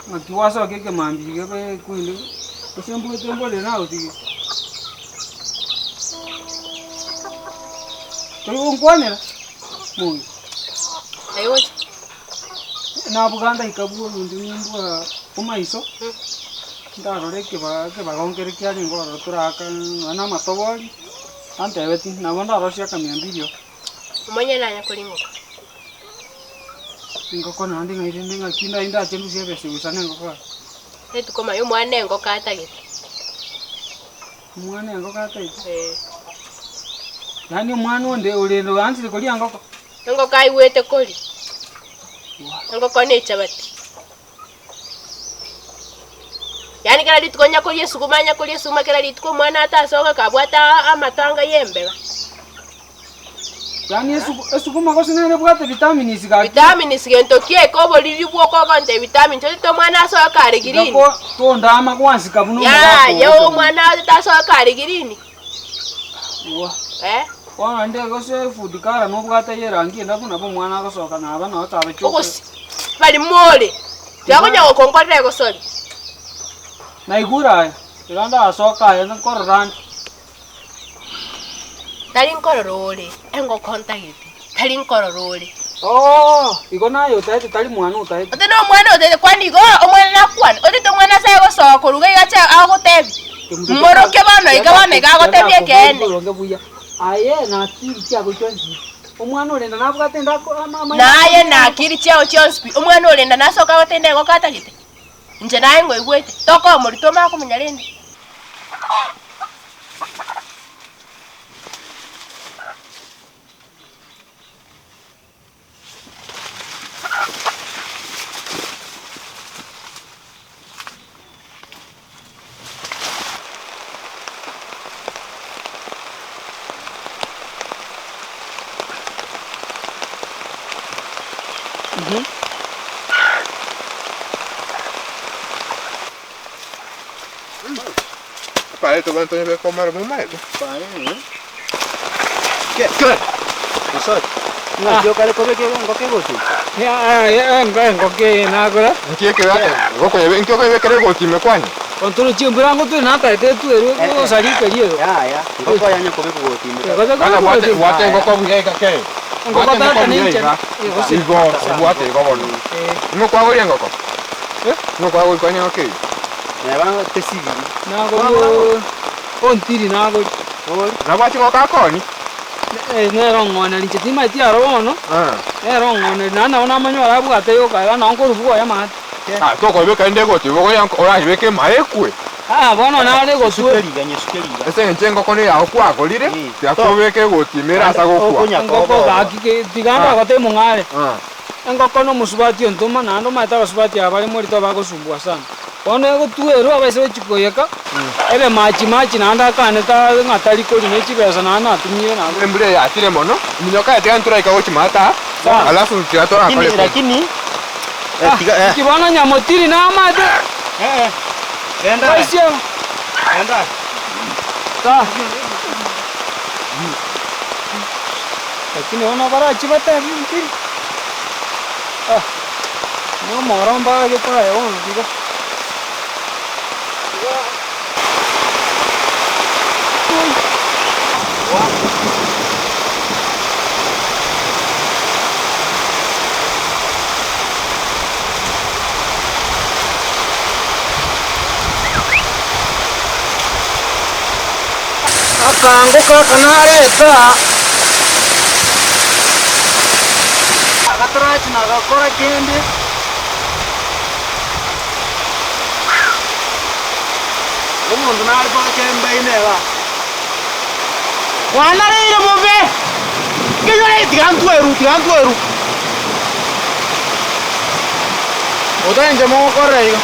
Ng'aki gwasoka ekemambia iga ekwende gose mbwete mborere nagotiga. Tori gonkwanera mong'ina? Aye gocha. Nabuga ndaika bw'omonto nimbwa omaiso, ndarora ekeba ekebago nkere kiarenge ororo toraaka nonya na amatobori, antebetie nabo ndarosie akamiambirio. Omonyene nanye koringoka. Engoko naende ng'ai rende ng'aki ndai ndache ndusie ebesa goisana engoko aa. Rituko manya omwana engoko atagete. Omwana engoko atagete? Eh. Yaani omwana onde orende oanchire koria engoko? Engoko aigwete koria. Engoko ne echabati. Yaani kera rituko onya koria esuguma onya koria esuguma kera rituko omwana atasoke kabwate amatanga ya embeba. Yaani esugu esuguma gose nere ebwate vitamins gaki. Vitamins gento ki eke oboriri bwoka ogontebia vitamins otete omwana asoe kare Iga green. ko tondama gwansika buna omogaka Yaya ogocha omwana otete asoe kare green. Igwa. Eh. Bono naende gose food colour nobwate ya erangi endabu nabo omwana agosoka naba nabo tabeche okore. Ogosi bari more tibakonya gokonkorera egosori. Naigure aye, tiga ndasoka aye nkorora ande. Tari nkorora ore, engoko ntagete, tari nkorora ore. Oo, igo naye otaete tari mwana otaete. Ote nomwana otaete kwani igo omwana nakwane, otete omwana ase agosoa korwa iga igache agotebie, moroke bono iga bono iga agotebie ekeene. Boronge buya, aye nakiri chiago chionsi pi, omwana orenda nabwate enda ako ama ama. Naye nakiri chiago chionsi pi, omwana orenda nasoke agotebe nengoko atagete, inche naye ngoigwete, tokomorita omanye komanya rende. Pare tobwate tonyebeke omoro momaete. Ng'aki okare kobeka engoko egoti? Engoko eye nagora. Nki ekebe gokoyebe nki okoyebekera egoti ime kwani? Ontorochie embura ngotwe nataete etwerwe gosaria ekeria ero. Yaya, engoko yanya kobekwa egoti ime. Bono bwate bwate engoko buya iga kei. Engoko Bwate engoko tata buya ninche. iga. Igo obwate igo bono. Ng'o kwagoria engoko? Ng'o kwagoria kwani engoko eyio? Neba tesibiri. Nagoria ontiri nagoria. Nabwati ng'oko akoni? Nere ong'oneri inche timanyeti aro bono, nere ong'oneri naende nabo namanyore abwate yoka iga nabo nkorusia oye amaate. Ah, tokoibeka rende egoti igo oya orayebeke ime ekwe. Aa bono nare egotwe. Nyesuke riga, nyesuke riga. Ase eng'encho engoko neyao kwagorire, tiga kobeka egoti ime erasa gokwa. Engoko gaki ki tiga ndagote emong'are. Engoko nomosubati ontoma naende omanyete abasubati aba bare morito bagosumbua sana. Bono egotwerwa abaise gochia koyeka, ebe machi machi naende akanete ng'a tari koria ne chibesa naende natumire naende. Embura eye yatire mono, minyoka aye tiga ntoraika gochia maate aa, alafu tiga torakore Lakini, lakini, eh, tiga, eh. Inki bono nyamotiri namate? Genda, Baisia. genda. Sawa. Lakini bono barachie batebi ntiri. Ah, nomoro mbagete aye bono tiga. Akango kaka nareta Agatarachi nagakora kende. Omonto nare gocha embaina iga. Kwanareire bobe, kenyore tiga ntweru, tiga ntweru. Otari inche mogokorera iga,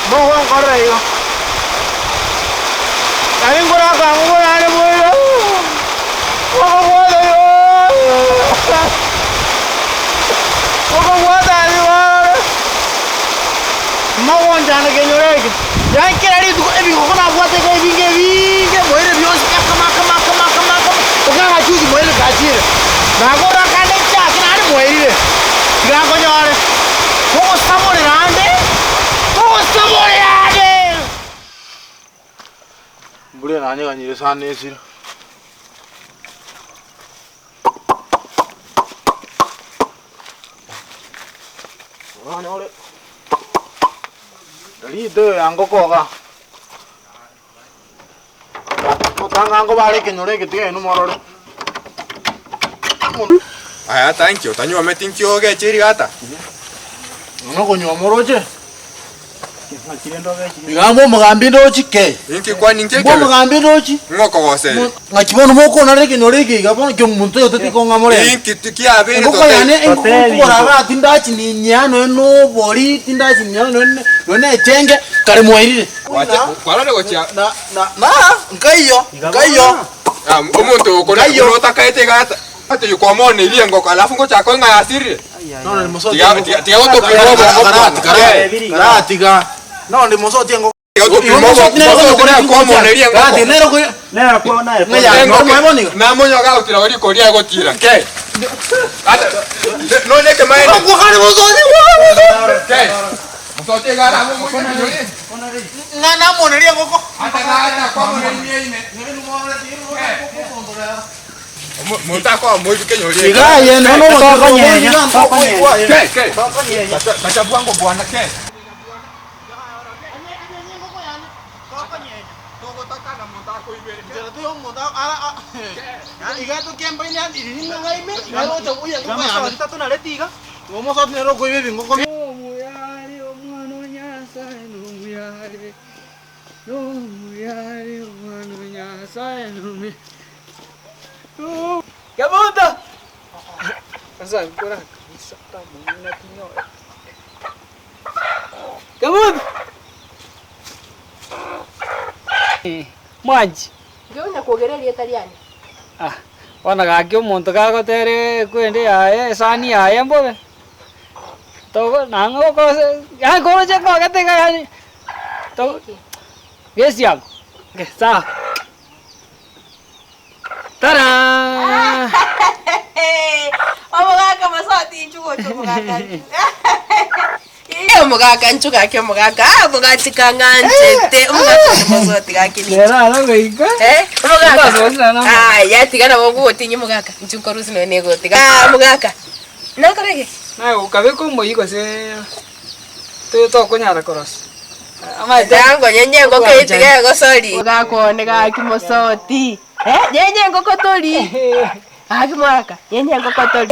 mogonkorera iga. Nari nkore akang'u korare boigo, okobwata igo, okobwata igo. Mogonchana kenyoro eke, yaani kera rituko ebigoko nabwate iga ebinge ebinge moire bionsi akamo akamo akamo akamo akamo, okanga juzi moire gachire. Nagora akande nchake naende mwairire, tiga nkonyore. Mogosabore. nanyeganyire sana esira. Onyore rito ya ngoko iga. Otanga nkobare ekenyoro eke tiga inwe morore. Aya thank you, tanyuometi nkioge chiri ata. Nonya okonyuoma oroche? Iga mbwa omogambi ndochi kei. Inki kwani inki Mbwa ekebe? omogambi ndochi. Ng'o okogoseri? Ng'aki bono mokonarera ekenyoro eke iga bono ki omonto oyo oteti kong'a morembe. Inki kiabeire Engoko tote? yane engoko nkogora igaa tindachi ninyia nonya na obori, tindachi ninyia nonya nonya na echenge, kare mwairire. Gwacha kwarora gochia Na na na nkaiyo nkaiyo. Ah, omonto okona Nkaiyo. otakaete iga ata ati kwamoneria engoko alafu ngochaka ng'a yasirire. Nono nimosoti Tiga engoko. tiga tiga gotopima obongo bwana. Karatiga. Nono nimosoti engoko. Tiga gotopima obongo kwamoneria engoko. Namonyoka agotira gori koria agotira. Ke. Ata none ekemaene. Ke. Mosoti iga ara Omuyare omwana o Nyasae nomuyare, nomuyare omwana o Nyasae nomuya Kemunto! Asa nkora kabisa tamong'ina tinyore. Kemunto! Mwanchi. Nkonya kogera erieta riane. Ah, bono gaki omonto gagotera ekwende yaye esani yaye mbobe, togo nang'o gokose yaani koroche kogete iga yaani to gesiago, sawa. Taraa! Omogaka mosoti inchu gocha omogaka inchu. Omogaka inchu gaki omogaka ah omogati kang'anchete omogaka one mosoti gaki ninchu. Rero aro goika. Eh, omogaka. Ndasosire na Aya tiga nabo ogotinyia omogaka inchu nkorusia nonya na egoti. Ah omogaka, nakore ki? Naye okabeka omoyio gose toyo tokonyara korosia. Amaete Tango nyenye engoko eye tiga egosori. Omogaka one gaki mosoti. Eh, nyenye engoko tori. Gaki mogaka, nyenye engoko tori.